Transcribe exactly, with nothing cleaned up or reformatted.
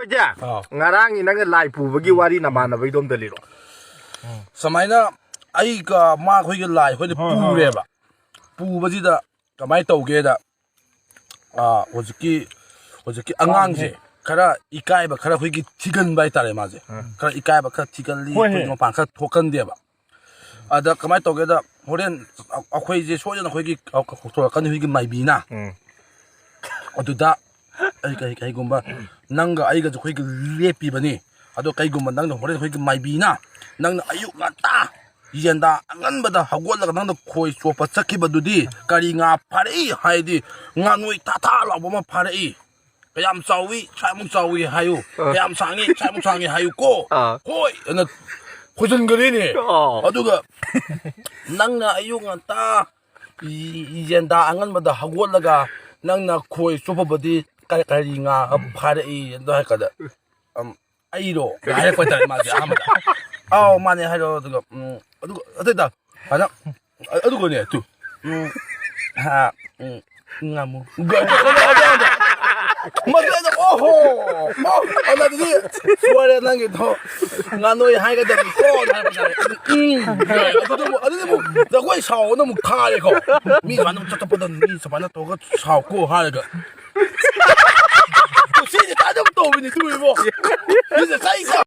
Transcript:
ꯁꯦ, ꯑꯥ꯫ ꯉꯔꯥꯡꯒꯤ ꯅꯪꯅ ꯂꯥꯏ ꯄꯨꯕꯒꯤ ꯋꯥꯔꯤ ꯅꯃꯥꯟꯅꯕꯩꯗꯣ ꯑꯝꯇ ꯂꯤꯔꯣ꯫ ꯁꯨꯃꯥꯏꯅ ꯑꯩꯒ ꯃꯥ ꯑꯩꯈꯣꯏꯒꯤ ꯂꯥꯏ ꯑꯩꯈꯣꯏꯅ ꯍꯣꯏ, ꯍꯣꯏ, ꯍꯣꯏ꯫ ꯄꯨꯔꯦꯕ꯫ ꯄꯨꯕꯁꯤꯗ ꯀꯃꯥꯏꯅ ꯇꯧꯒꯦꯗ, ꯑꯥ, ꯍꯧꯖꯤꯛꯀꯤ, ꯍꯧꯖꯤꯛꯀꯤ ꯑꯉꯥꯡꯁꯦ ꯈꯔ ꯏꯀꯥꯏꯕ, ꯈꯔ ꯑꯩꯈꯣꯏꯒꯤ ꯊꯤꯒꯟꯕ ꯍꯥꯏꯇꯥꯔꯦ ꯃꯥꯁꯦ꯫ ꯎꯝ꯫ ꯈꯔ ꯏꯀꯥꯏꯕ, ꯈꯔ ꯊꯤꯒꯜꯂꯤ, ꯍꯣꯏ, ꯍꯣꯏ꯫ ꯑꯩꯈꯣꯏꯒꯤ ꯃꯄꯥꯟ ꯈꯔ ꯊꯣꯛꯀꯟꯗꯦꯕ꯫ ꯑꯗ ꯀꯃꯥꯏꯅ ꯇꯧꯒꯦꯗ, ꯍꯣꯔꯦꯟ ꯑꯩꯈꯣꯏꯁꯦ ꯁꯣꯏꯗꯅ ꯑꯩꯈꯣꯏꯒꯤ ꯊꯣꯔꯛꯀꯅꯤ, ꯑꯩꯈꯣꯏꯒꯤ ꯃꯥꯏꯕꯤꯅ꯫ ꯎꯝ꯫ ꯑꯗꯨꯗ ꯑꯩ ꯀꯩ-, ꯀꯩꯒꯨꯝꯕ ꯅꯪꯒ ꯑꯩꯒꯁꯨ ꯑꯩꯈꯣꯏꯒꯤ ꯂꯦꯞꯄꯤꯕꯅꯤ꯫ ꯑꯗꯣ ꯀꯩꯒꯨꯝꯕ ꯅꯪꯅ ꯍꯣꯔꯦꯟ ꯑꯩꯈꯣꯏꯒꯤ ꯃꯥꯏꯕꯤꯅ ꯅꯪꯅ ꯑꯌꯨꯛ ꯉꯟꯇꯥ ꯌꯦꯟꯗꯥ ꯑꯉꯟꯕꯗ ꯍꯧꯒꯠꯂꯒ ꯅꯪꯅ ꯈꯣꯏ ꯆꯣꯞꯄ ꯆꯠꯈꯤꯕꯗꯨꯗꯤ ꯀꯔꯤ ꯉꯥ ꯐꯥꯔꯛꯏ ꯍꯥꯏꯗꯤ ꯉꯥꯅꯣꯏ ꯊꯥ ꯊꯥ ꯂꯥꯎꯕ ꯑꯃ ꯐꯥꯔꯛꯏ꯫ ꯀꯌꯥꯝ ꯆꯥꯎꯏ, ꯁ꯭ꯋꯥꯏꯃꯨꯛ ꯆꯥꯎꯏ ꯍꯥꯏꯌꯨ꯫ ꯑꯥ꯫ ꯀꯌꯥꯝ ꯁꯥꯡꯉꯤ, ꯁ꯭ꯋꯥꯏꯃꯨꯛ ꯁꯥꯡꯉꯤ ꯍꯥꯏꯌꯨ ꯀꯣ꯫ ꯑꯥ꯫ ꯍꯣꯏ, ꯑꯅ ꯈꯣꯏꯖꯟꯒꯔꯦꯅꯦ꯫ ꯑꯥ꯫ ꯑꯗꯨꯒ ꯅꯪꯅ ꯑꯌꯨꯛ ꯉꯟꯇꯥ ꯌꯦꯟꯗꯥ ꯑꯉꯟꯕꯗ ꯍꯧꯒꯠꯂꯒ ꯅꯪꯅ ꯈꯣꯏ ꯆꯣꯞꯄꯕꯗꯤ ꯀꯔꯤ, ꯀꯔꯤ ꯉꯥ ꯐꯥꯔꯛꯏ ꯑꯗꯣ ꯍꯥꯏꯔꯀꯥꯟꯗ, ꯑꯝ, "ꯑꯩꯔꯣ?" ꯍꯥꯏꯔꯛꯄ ꯍꯥꯏꯇꯥꯔꯦ ꯃꯥꯁꯦ ꯑꯍꯥꯟꯕꯗ꯫ "ꯑꯥꯎ, ꯃꯥꯅꯦ ꯍꯥꯏꯔꯣ꯫" ꯑꯗꯨꯒ, ꯎꯝ, ꯑꯗꯨꯒ, ꯑꯇꯩꯗ, ꯑꯗ, ꯑꯗꯨꯒꯅꯦ, ꯇꯨ, ꯎꯝ, ꯍꯥ, ꯎꯝ, ꯉꯥꯃꯨ꯫ ꯃꯗꯨꯗ, ꯑꯣꯍꯣ! ꯑꯣ! ꯑꯗꯨꯗꯤ ꯁꯣꯏꯔꯦ ꯅꯪꯒꯤꯗꯣ꯫ ꯉꯥꯅꯣꯏ ꯍꯥꯏꯒꯗꯕꯅꯤꯀꯣ ꯍꯥꯏꯔꯛꯄ ꯇꯥꯔꯦ꯫ ꯎꯝ, ꯎꯝ, ꯑꯗꯨꯗꯤ ꯑꯃꯨꯛ, ꯑꯗꯨꯗꯤ ꯑꯃꯨꯛ ꯖꯒꯣꯏ ꯁꯥꯎꯑꯣꯅ ꯑꯃꯨꯛ ꯊꯥꯔꯦꯀꯣ꯫ ꯃꯤ ꯁꯨꯃꯥꯏꯅ ꯑꯃꯨꯛ ꯆꯠꯄꯗ ꯃꯤ ꯁꯨꯃꯥꯏꯅ ꯇꯧꯔꯒ ꯁꯥꯎꯀꯣ ꯍꯥꯏꯔꯒ꯫ ꯁꯤꯗꯤ ꯀꯥꯏꯗ ꯑꯃꯨꯛ ꯇꯧꯕꯤꯅꯤ ꯇꯨ ꯏꯕꯣ? ꯁꯤꯁꯦ ꯆꯩ ꯆꯥ-,